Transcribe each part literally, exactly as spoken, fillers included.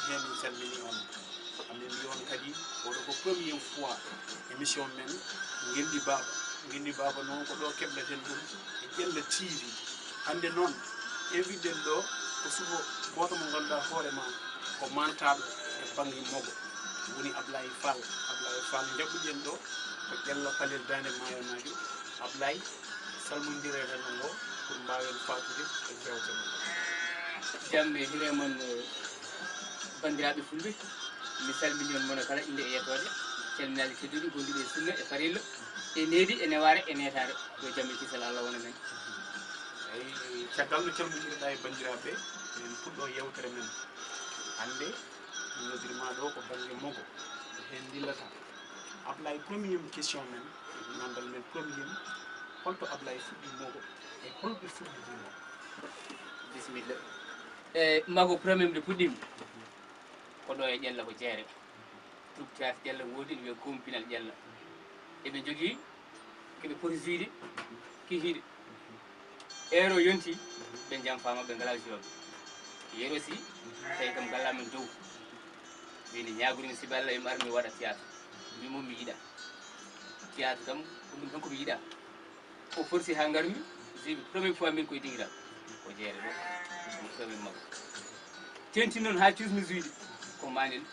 Heen min calmini on. Amin mbiya on kadi, oɗo ko premier fois émission men Ngenndi Baaba. Ngenndi Baaba noon ko ɗo kebleten ɗum e Ƴella T V. Hannde noon, invitɗen ɗo ko suɓo gooto mo ngannduɗaa hoore ma ko mantaaɗo e bannge mogo. Woni Ablaye Fall. Ablaye Fall njaɓɓuɗen ɗo ko Ƴella Palel Daande Maayo Naajo. Ablaye, salmondiren rendo ngo pour mbaawen faatude e jewte men. Jam e hire mon, eh, banndiraaɓe fulɓe. Mi salmini on mono kala innde e yettoode. Calminaaji tedduɗi gonduɗi e sunna e farilla, e needi e newaare e neetaare. Yo jam e kisal Allah wona men. Eyi, caggal no calmondirɗaa e banndiraaɓe, eɗen puɗɗo yewtere men. Hannde, min noddirma ɗo ko bannge mogo. Ko heen ndillata. Ablaye, premier question men, nanndal men premier, holto Ablaye fuɗɗi mogo e holɓe fuɗɗi mogo? Bisimilla. E mago premier nde puɗɗiimi ko ɗo e Ƴella, ko Jeere. Troupe théâtre Ƴella woodi, ene wiyee Kumpinal Ƴella. Eɓe njogii ko ɓe poti jouer, kikiiɗe. Heure o yonti, ɓe njamfaama, ɓe ngalaa joueur. Yeru si, tawi kam galla men dow. Wini ñaagoriimi sibu Allah, yo mi ar mi waɗa théâtre. Mbiimi mo mi yiɗaa. Théâtre kam, ko ɗum tan ko mi yiɗaa. O forsi haa ngarmi, jouer mi première fois min koye Dingiral. Ko Jeere ɗo, ko premier makko. Teeŋti noon haa cuusmi jouer, ko Manel.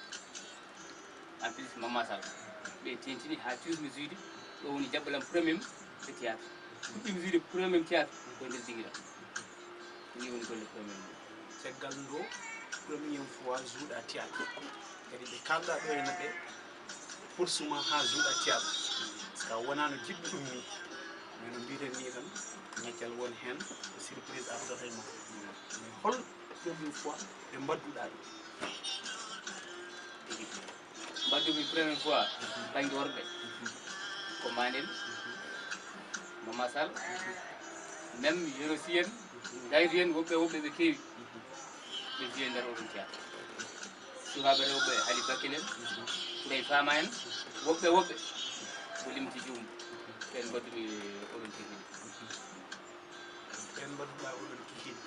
En plus, Mama Sall. Ɓe teeŋtini haa cuusmi jouer, ɗo woni jaɓɓal am premier e théâtre. Fuɗɗiimi jouer premier théâtre ko nder Dingiral. Ni woni golle premier. Caggal ngo, première fois jouer-ɗaa théâtre. Kadi ɓe kaalɗaa ɗo e maɓɓe, forcément haa jouer-ɗaa théâtre. Parce que a wonaano jiɗɗo ɗum ni. Mais no mbiiten ni tan, ñeccal won heen, ko surprise ardata e makko. Mais hol première fois ɓe mbadduɗaa ɗum? Mbaddumi première fois bannge worɓe ko Manel, Mama Sall, même Yero Sy en, Gaydu en, woɓɓe woɓɓe ɓe keewi. Ɓe jouer nder oɗon théâtre. Sukaaɓe rewɓe Hali Bakil en, Ɓuray Faama en, woɓɓe woɓɓe ko limti juum. Ɓen mbaddumi oɗon théâtre. Ɓen mbaɗuɗaa oɗon kikiiɗe.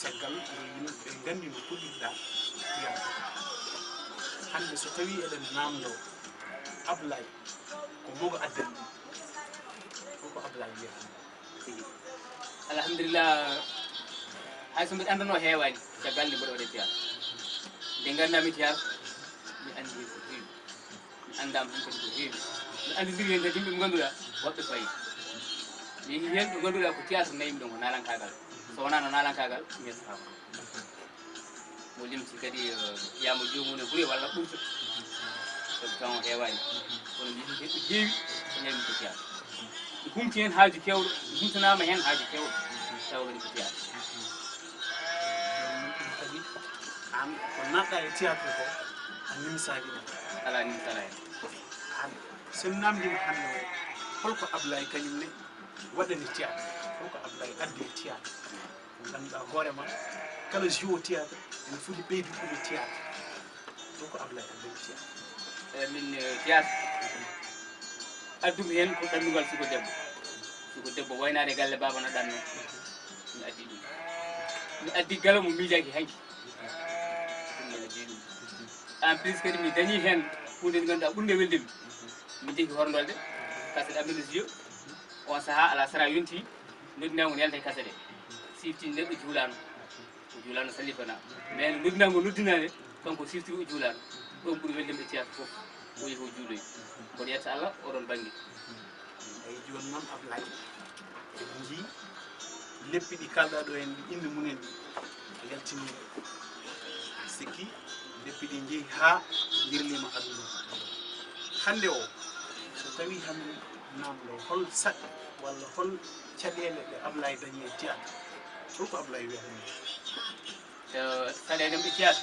Caggal nde yimɓe ɓe nganndi no puɗɗirɗaa théâtre. Hannde so tawii eɗen naamndoo Ablaye, ko mogo addani ɗum? Ko ko Ablaye wiyata? Tigi. Alhamdulillah, hay so mbiɗa anndanoo heewaani, caggal nde mboɗo waɗa théâtre. Nde nganndaa-mi théâtre, mi anndi ko heewi. Mi anndaama heen kadi ko heewi. Mi anndondiri heen kadi yimɓe ɓe ngannduɗaa woɓɓe fayi. Mi yehi heen ɓe ngannduɗaa ko théâtre nayi mi ɗon ko naalankaagal. So wonaano naalankaagal, mi yettataa ko. Mo limti kadi, eh, yaama joomum e gure walla ɓurta. Sabu tan o heewaani. Kono mi yehi heen ɓe heewi, ko nayi mi ko théâtre. Mi humti heen haaju keewɗo, mi humtanaama heen haaju keewɗo. Tawa kadi ko théâtre. Jooni noon ɗum kadi, aan ko naatɗaa e théâtre ko, a nimsaaki ɗum? Alaa, nimsataa heen. Aan, so en naamndiima hannde o, holko Ablaye kañum ne waɗani théâtre? Holko Ablaye addi e théâtre? Ko ngannduɗaa hoore ma, kala joueur théâtre ene foti ɓeydude ɗum e théâtre. Holko Ablaye addi e théâtre? Eh, min, eh, théâtre, addumi heen ko ɗannungal suko debbo. Suko debbo waynaade galle baaba no ɗanno. Mi addi ɗum. Mi addi gala mo miijaaki hanki. Ɗum mi addi ɗum. En plus kadi mi dañi heen huunde nde ngannduɗaa ɓurnde welde mi. Mi jehi Horndolde, kaset Abdou Aziz Diop. On sahaa alaa sara yonti, noddinango ne yalta e kaset ɗe. Sifti neɗɗo juulaano. O juulaano sallifana. Mais no noddinango noddinaade, kanko sifti o juulaano. Ɗoon ɓuri welde mi e théâtre fof. O yehi o juuloyi. Mboɗo yetta Allah, oɗon bannge. Eyi, jooni noon Ablaye, en njii leppi ɗi kaalɗaa ɗo en, ɗi innde mum en ɗi yaltiniiɗo. Sikki leppi ɗi njehi haa njirliima aduna. Hannde o, so tawii hannde naamndoo, hol saɗe walla hol caɗeele ɗe Ablaye dañi e théâtre? Holko Ablaye wiyata ɗum? Eh, saɗeele ɗe théâtre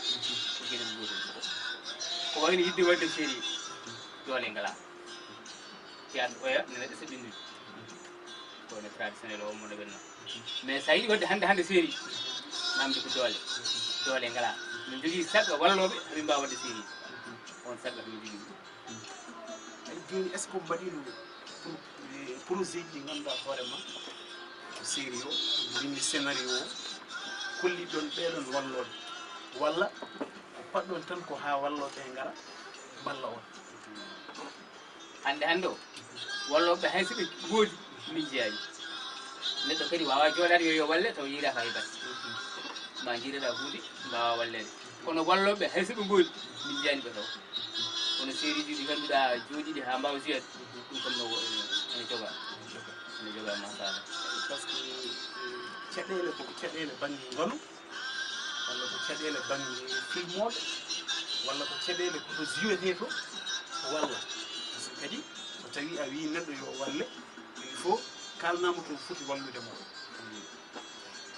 ko geɗel gootel. Ko wayno yiɗde waɗde série, doole ngalaa. Théâtre oya ne neɗɗo saɗɗindude. Ko no traditionnel o mo no ɓenno. Mais so a yiɗi waɗde hannde, hannde série, naamnde ko doole. Doole ngalaa. Min njogii saɗɗo wallooɓe, hamin mbaawa waɗde série. On saɗɗo hamin njogii. Eyi, jooni, est-ce que on mbaɗiino ɗum pour, eh, projet ji ɗi ngannduɗaa hoore ma ko série o, mbinndi scénario o, kolliɗon ɓeɗon wallooɓe, walla ko Paɗɗon tan ko haa wallooɓe ɓe ngara mballa on. Hannde hannde o, wallooɓe hay so ɓe ngoodi, min njeyaani. Neɗɗo kadi waawaa jooɗaade yo, yo walle taw yiidaaka hay batte. Ma njiidaɗaa huunde, mbaawaa walleede. Kono wallooɓe hay so ɓe ngoodi, min njeyaani ɓe taw. Kono seeriiji ɗi ngannduɗaa jooɗiiɗi haa mbaawa jeyaade, ɗum kam no wo-, ene jogaa. Ene jogaa, machallah. Parce que, eh, caɗeele ko caɗeele bannge ngalu, walla ko caɗeele bannge filmooɓe, walla ko caɗeele ko to jiyetee to, ko walla. Parce que kadi so tawii a wii neɗɗo yo walle, il faut kaalnaa mo to foti wallude mo.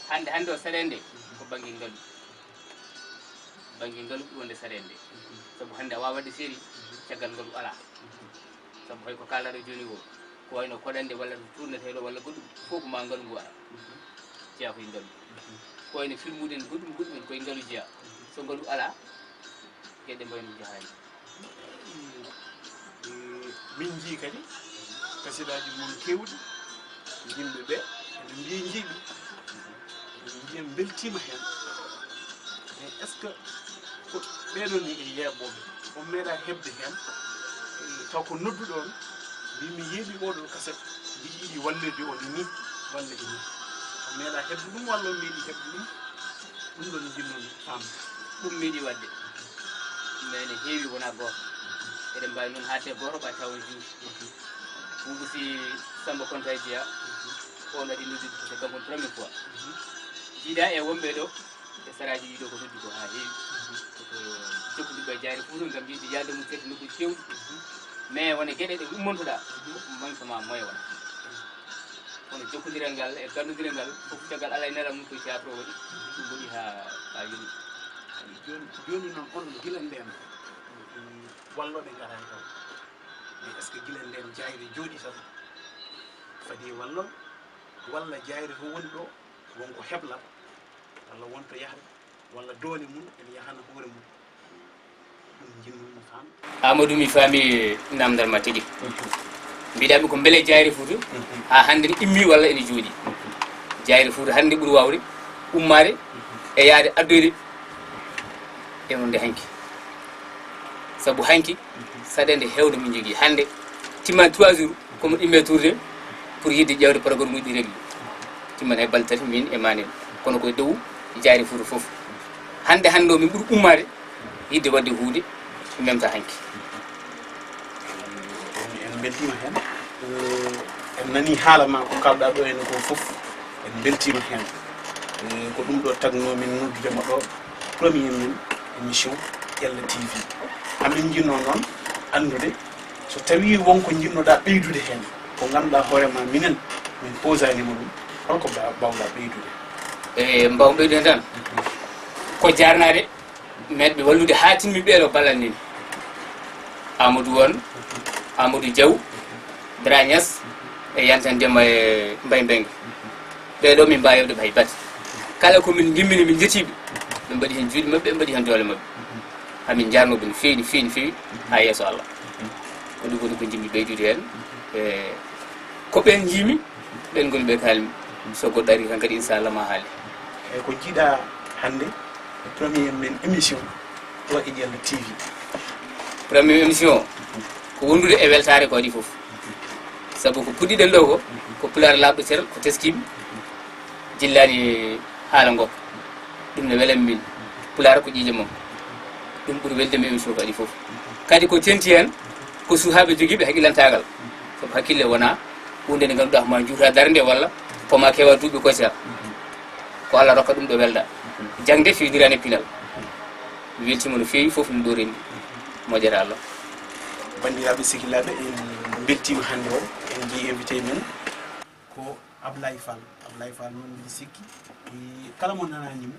Hannde, hannde o saɗeende ko bannge ngalu. Bannge ngalu ɓuri wonde saɗeende. Sabu hannde a waawaa waɗde seeri, caggal ngalu alaa. Sabu hay ko kaalɗaa ɗo jooni o, ko wayno koɗande walla to tuurnetee ɗo walla goɗɗum, fof ko ma ngalu ngu ara. Jeyaa ko e ngalu. Ko wayno filmuuji en goɗɗum goɗɗum en, ko e ngalu jeyaa. So ngalu alaa, geɗe mbayno jahaani. Eh, min njii kadi kasidaaji mon keewɗi, yimɓe ɓe ene mbiya njiiɓi, ene mbiya mbeltiima heen. Mais est-ce que ko ɓeeɗo ni e yeeɓooɓe, on meeɗaa heɓde heen, eh, taw ko nodduɗo on, mbii mi yeeɓi oɗo kaset, mbiɗi yiɗi wallirde on e ni, walla e ni. On meeɗaa heɓde ɗum walla on meeɗi heɓde ɗum? Ɗum ɗon njinnoo-mi faamde. Ɗum meeɗi waɗde. Mais ne heewi wonaa gooto. Eɗen mbaawi noon haaɗde e gooto ɓay taw on juuti. Buubu si Samba Konta e jeyaa, ko on waɗi noddude ko kanko woni première fois. Jiidaa e wonɓe ɗo, e saraaji ɗi ɗo ko noddi ko haa heewi. Ko jokkondirɓe e Jaayre Fuuta ngam yiɗde yahde mum seeɗa nokkuuji keewɗi. Mais won e geɗe ɗe ummontoɗaa, ko manque ma moyen wona. Kono jokkondiral ngal e gannodiral ngal fof caggal Alla e nelal mum ko théâtre o waɗi, ɗum waɗi haa, haa yoni. Jooni, jooni noon on gila ndeen, mm, wallooɓe ngaraani taw. Mais est-ce que gila ndeen Jaayre jooɗi tan fadi e walloɓe? Walla Jaayre ko woni ɗo, won ko heblat, walla won to yahata, walla doole mum ene yahana hoore mum? Ɗum njinnoo-mi faamde. Amadou, mi faami namdal ma tigi. Mbiɗaa-mi ko mbele Jaayre Fuuta haa hannde ne immii walla ene jooɗii? Jaayre Fuuta hannde ɓuri waawde ummaade e yahde addoyde e wonde hanki. Sabu hanki, saɗeende heewde min njogii. Hannde, timmaani trois jours, ko mo ɗimmee tourné pour yiɗde ƴeewde programme uji ɗi régler. Timmaani hay balɗe tati, min e Manin. Kono ko e dow Jaayre Fuuta fof. Hannde, hannde o, min ɓuri ummaade yiɗde waɗde huunde, même temps hanki. En mbeltiima heen. Eh, en nanii haala ma ko kaalɗaa ɗo heen ko fof. En mbeltiima heen. Eh, ko ɗum ɗo tagnoo min noddude ma ɗo, premier men émission Ƴella T V. Amin njinnoo noon anndude, so tawii won ko njinnoo-ɗaa ɓeydude heen, ko nganndu-ɗaa hoore ma minen, min posaani ma ɗum, hol ko mba-, mbaaw-ɗaa ɓeydude? E mbaaw ɓeydude tan, ko jaarnaade meeɗɓe wallude haa timmi ɓee ɗo ballal nin. Amadou Won, Amadou Diaw, Dra Niass, e Yantan Demba e Mbay Mbengue. Ɓee ɗo min mbaawi heɓde hay batte. Kala ko min ngimmini, min njettiiɓe, ɓe mbaɗi heen juuɗe maɓɓe, ɓe mbaɗi heen doole maɓɓe. Amin njaarnoo ɓe no feewi, no feewi, no feewi, haa yeeso Allah. Ko ɗum woni ko njimmi ɓeydude heen. E ko ɓeen njiimi, ɓeen ngoni ɓe kaalmi. So goɗɗo arii tan kadi, inchallah, ma haale. E ko njiiɗaa hannde e premier men émission ɗo e Ƴella T V? Premier émission, ko wondude e weltaare ko adii fof. Sabu ko puɗɗiɗen ɗo ko, ko pulaar laaɓɗo cer, ko teskiiɓe, jillaani haala ngoo. Ɗum ne welan min. Pulaar ko ƴiiƴam mum. Ɗum ɓuri weldeede e émission ko adii fof. Kadi ko teeŋti heen, ko suhaaɓe jogiiɓe haqillantaagal. Sabu hakkille wonaa huunde nde ngannduɗaa ko ma juuta darnde walla ko ma kewa duuɓi koca. Ko Allah rokka ɗum ɗo welda. Jaŋde fewniraani e pinal. Mi weltiima no feewi, fof no ɗo renndi. Moƴƴere Allah. Banndiraaɓe sehilaaɓe, en mbeltiima hannde o, en njii invité men ko Ablaye Fall. Ablaye Fall noon, mbiɗa sikki, eh, kala mo nanaani mo,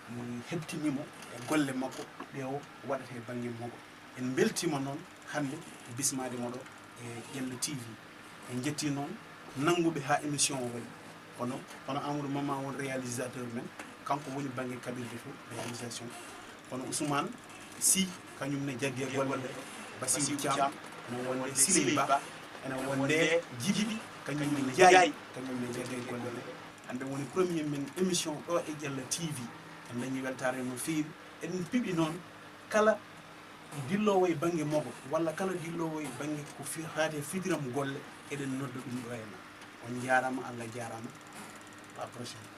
mo heɓtini mo e golle makko ɗe o waɗata e bannge makko. En mbeltiima noon hannde e bismaade mo ɗo e Ƴella T V. En njettii noon nannguɓe haa émission o waɗi. Kono, kono Amadou Mama won réalisateur men, kanko woni bannge kaɓirde to, réalisation. Kono Ousmane Sy, kañum ne jaggi e golle. Basirou Thiam, ene wonde Siley Ba, ene wonde Jibi, kañum ne Ndiaye, kañum ne jaggi e golle. Hannde woni premier men émission ɗo e Ƴella T V. En dañi weltaare no feewi. Eɗen piɓi noon Kala dilloowo e bannge mogo walla kala dilloowo e bannge ko fi- faati e fidiram golle, eɗen nodda ɗum ɗo e ma. On njaaraama, Allah jaaraama. À la prochaine.